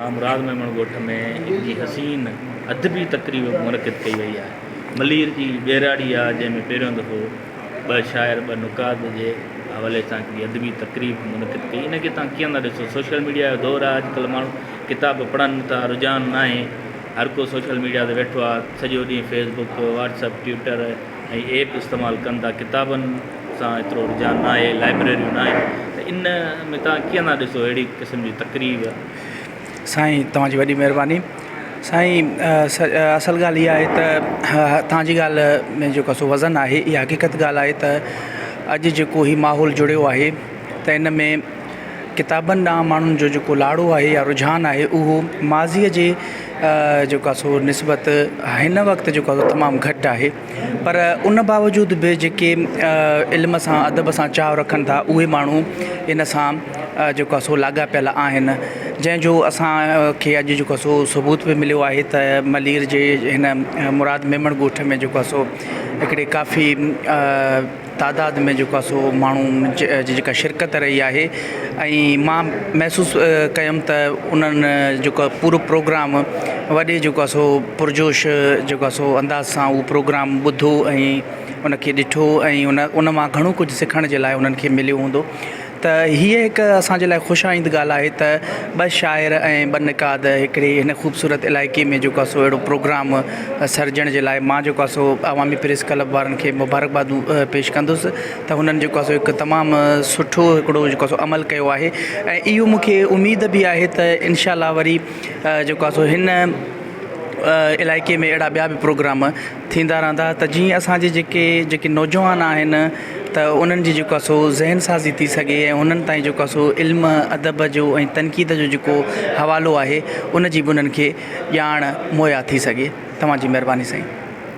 مراد ميمڻ ڳوٺ ۾ هڪڙي حسين ادبي تقريب منعقد ڪئي وئي آهي. ملير جي ٻهراڙي آهي جنهن ۾ پهريون دفعو ٻه شاعر ٻه نقاد جي حوالي سان هڪڙي ادبي تقريب منعقد ڪئي ان کي توهان ڪيئن ٿا ڏسو سوشل ميڊيا جو دور آهي اڄڪلهه ماڻهو ڪتاب پڙهن نٿا رجحان ناهي هر ڪو سوشل ميڊيا تي ويٺو آهي سڄو ڏينهن fee book Whats app Twitter ۽ app استعمال ڪن ٿا ڪتابن سان ايترو رجحان ناهي لائبريريون ناهن ته ان ۾ توهان ڪيئن ٿا ڏسو اهڙي قسم جي تقريب. سائين توهان جي وڏي مهرباني سائين اصل ڳالهه اها آهي ته توهان جي ڳالهه ۾ جيڪو سو وزن آهي اها حقيقت ڳالهه آهي ته اڄ جيڪو هي ماحول جڙيو آهي ته ان ۾ ڪتابن ڏانهن ماڻهن جو جيڪو لاڙو آهي يا رجحان آهي اهو ماضيء جي جيڪو آهي سو نسبت هن وقت جيڪو آهي سو تمام گهٽ آهي پر ان باوجود به جيڪي علم سان ادب سان چاهه رکن ٿا اهي ماڻهو ان سان جيڪو آهي سو لاڳاپيل آهن جنهن جو اسان کي اڄ جيڪو آهي سو ثبوت به مليو آهي ته ملير جي هن مراد ميمڻ ڳوٺ ۾ جيڪو آهي سو هڪڙي ڪافي تعداد ۾ جيڪو آهي سو ماڻهو جي جيڪا شرڪت رهي آهي ۽ مان محسوس ڪيم ته انهن جيڪو آهي پورو پروگرام وڏي جيڪو آهي سو پرجوش جيڪو آهي سو انداز سان اهو پروگرام ٻڌو ۽ ان کي ڏٺو ۽ ان ان مان گهڻو ڪجهه سکڻ جي لاء انهن کي مليو هوندو ته هيء هڪ اسان جي لاء خوش آئند ڳالهه آهي ته ٻه شاعر ۽ ٻه نقاد هڪڙي هن خوبصورت علائقي ۾ جيڪو آهي سو اهڙو پروگرام سرجڻ جي لاء مان جيڪو آهي سو عوامي پريس ڪلب وارن کي مبارڪباد پيش ڪندس ته هنن جيڪو آهي سو هڪ تمام سٺو هڪڙو جيڪو آهي سو عمل ڪيو آهي ۽ اهو مون کي اميد به آهي ته انشاء الله وري جيڪو آهي سو هن علائقي ۾ اهڙا ٻيا به پروگرام ٿيندا رهندا ته جيئن اسان جي جيڪي جيڪي نوجوان آهن ته انهن جي جيڪو آهي سو ذهن سازي ٿي سگهي ۽ انهن تائين جيڪو آهي سو علم ادب جو ۽ تنقيد جو جيڪو حوالو آهي ان جي به انهن کي ڄاڻ مهيا ٿي سگهي توهان جي مهرباني سائين.